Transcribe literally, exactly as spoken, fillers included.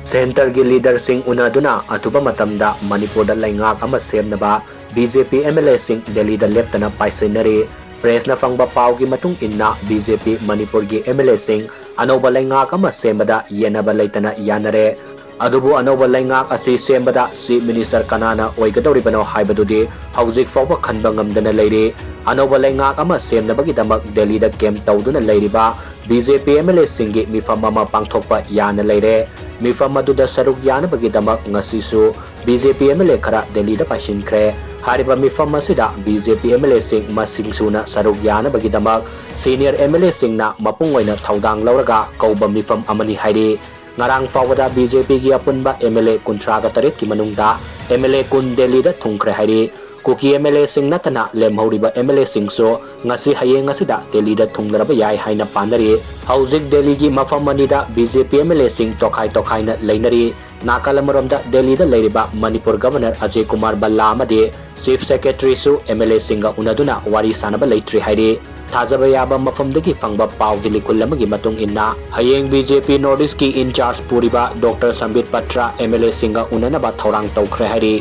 ꯁꯦꯟꯇꯔꯒꯤ ꯂꯤꯗꯔꯁꯤꯡ ꯎꯅꯗꯨꯅ ꯑꯊꯨꯕ ꯃꯇꯝꯗ ꯃꯅꯤꯄꯨꯔꯗ ꯂꯩꯉꯥꯛ ꯑꯃ ꯁꯦꯝꯅꯕ B J P M L ꯑꯦꯁꯤꯡ ꯗꯦꯜꯂꯤꯗ ꯂꯦꯞꯇꯅ ꯄꯥꯏꯁꯤꯟꯅꯔꯤ꯫ ꯄ꯭ꯔꯦꯁꯅ ꯐꯪꯕ ꯄꯥꯎꯒꯤ ꯃꯇꯨꯡ ꯏꯟꯅ, ꯕꯤ ꯖꯦ ꯄꯤ ꯃꯅꯤꯄꯨꯔꯒꯤ ꯑꯦꯝ ꯑꯦꯜ ꯑꯦꯁꯤꯡ ꯑꯅꯧꯕ ꯂꯩꯉꯥꯛ ꯑꯃ ꯁꯦꯝꯕꯗ ꯌꯦꯠꯅꯕ ꯂꯩꯇꯅ ꯌꯥꯅꯔꯦ꯫ ꯑꯗꯨꯕꯨ ꯑꯅꯧꯕ ꯂꯩꯉꯥꯛ ꯑꯁꯤ ꯁꯦꯝꯕꯗ ꯆꯤꯐ ꯃꯤꯅꯤꯁꯇꯔ ꯀꯅꯥꯅ ꯑꯣꯏꯒꯗꯧꯔꯤꯕꯅꯣ ꯍꯥꯏꯕꯗꯨꯗꯤ ꯍꯧꯖꯤꯛ ꯐꯥꯎꯕ ꯈꯟꯕ ꯉꯝꯗꯅ ꯂꯩꯔꯤ꯫ ꯑꯅꯧꯕ ꯂꯩꯉꯥꯛ ꯑꯃ ꯁꯦꯝꯅꯕꯒꯤꯗꯃꯛ ꯗꯦꯜꯂꯤꯗ ꯀꯦꯝꯞ ꯇꯧꯗꯨꯅ ꯂꯩꯔꯤꯕ B J P M L ꯑꯦꯁꯤꯡꯒꯤ ꯃꯤꯐꯝ ꯑꯃ ꯄꯥꯡꯊꯣꯛꯄ ꯌꯥꯅ ꯂꯩꯔꯦ꯫ ꯃꯤꯐꯝ ꯑꯗꯨꯗ ꯁꯔꯨꯛ ꯌꯥꯅꯕꯒꯤꯗꯃꯛ ꯉꯁꯤꯁꯨ B J P M L A ꯈꯔ ꯗꯦꯜꯂꯤꯗ ꯄꯥꯏꯁꯤꯟꯈ꯭ꯔꯦ꯫ ꯍꯥꯏꯔꯤꯕ ꯃꯤꯐꯝ ꯑꯁꯤꯗ B J P M L ꯑꯦꯁꯤꯡ ꯃꯁꯤꯡ ꯁꯨꯅ ꯁꯔꯨꯛ ꯌꯥꯅꯕꯒꯤꯗꯃꯛ ꯁꯤꯅꯤꯌꯔ ꯑꯦꯝ ꯑꯦꯜ ꯑꯦꯁꯤꯡꯅ ꯃꯄꯨꯡ ꯑꯣꯏꯅ ꯊꯧꯗꯥꯡ ꯂꯧꯔꯒ ꯀꯧꯕ ꯃꯤꯐꯝ ꯑꯃꯅꯤ ꯍꯥꯏꯔꯤ꯫ ꯉꯔꯥꯡ ꯐꯥꯎꯕꯗ ꯕꯤ ꯖꯦ ꯄꯤꯒꯤ ꯑꯄꯨꯟꯕ ꯑꯦꯝ ꯑꯦꯜ ꯑꯦ ꯀꯨꯟꯊ꯭ꯔꯥꯒ ꯇꯔꯦꯠꯀꯤ ꯃꯅꯨꯡꯗ ꯑꯦꯝ ꯑꯦꯜ ꯑꯦ ꯀꯨꯟ ꯗꯦꯜꯂꯤꯗ ꯊꯨꯡꯈ꯭ꯔꯦ ꯍꯥꯏꯔꯤ꯫ ꯀꯨꯀꯤ ꯑꯦꯝ ꯑꯦꯜ ꯑꯦꯁꯤꯡ ꯅꯠꯇꯅ ꯂꯦꯝꯍꯧꯔꯤꯕ ꯑꯦꯝ ꯑꯦꯜ ꯑꯦꯁꯤꯡꯁꯨ ꯉꯁꯤ ꯍꯌꯦꯡ ꯑꯁꯤꯗ ꯗꯦꯜꯂꯤꯗ ꯊꯨꯡꯂꯔꯕ ꯌꯥꯏ ꯍꯥꯏꯅ ꯄꯥꯅꯔꯤ꯫ ꯍꯧꯖꯤꯛ ꯗꯦꯜꯂꯤꯒꯤ ꯃꯐꯝ ꯑꯅꯤꯗ B J P M L ꯑꯦꯁꯤꯡ ꯇꯣꯈꯥꯏ ꯇꯣꯈꯥꯏꯅ ꯂꯩꯅꯔꯤ꯫ ꯅꯥꯀꯜ ꯑꯃꯔꯣꯝꯗ ꯗꯦꯜꯂꯤꯗ ꯂꯩꯔꯤꯕ ꯃꯅꯤꯄꯨꯔ ꯒꯚꯔꯅꯔ ꯑꯖꯌ ꯀꯨꯃꯥꯔ ꯚꯜꯂꯥ ꯑꯃꯗꯤ ꯆꯤꯐ ꯁꯦꯀ꯭ꯔꯦꯇꯔꯤꯁꯨ ꯑꯦꯝ ꯑꯦꯜ ꯑꯦꯁꯤꯡꯒ ꯎꯅꯗꯨꯅ ꯋꯥꯔꯤ ꯁꯥꯅꯕ ꯂꯩꯇ꯭ꯔꯤ ꯍꯥꯏꯔꯤ꯫ ꯊꯥꯖꯕ ꯌꯥꯕ ꯃꯐꯝꯗꯒꯤ ꯐꯪꯕ ꯄꯥꯎꯒꯤ ꯂꯤꯈꯨꯜ ꯑꯃꯒꯤ ꯃꯇꯨꯡ ꯏꯟꯅ, ꯍꯌꯦꯡ ꯕꯤ ꯖꯦ ꯄꯤ ꯅꯣꯔꯠ ꯏꯁꯀꯤ ꯏꯟꯆꯥꯔꯖ ꯄꯨꯔꯤꯕ ꯗꯣꯛꯇꯔ ꯁꯝꯕꯤꯠ ꯄꯠꯇ꯭ꯔ ꯑꯦꯝ ꯑꯦꯜ ꯑꯦꯁꯤꯡꯒ ꯎꯅꯅꯕ ꯊꯧꯔꯥꯡ ꯇꯧꯈ꯭ꯔꯦ ꯍꯥꯏꯔꯤ꯫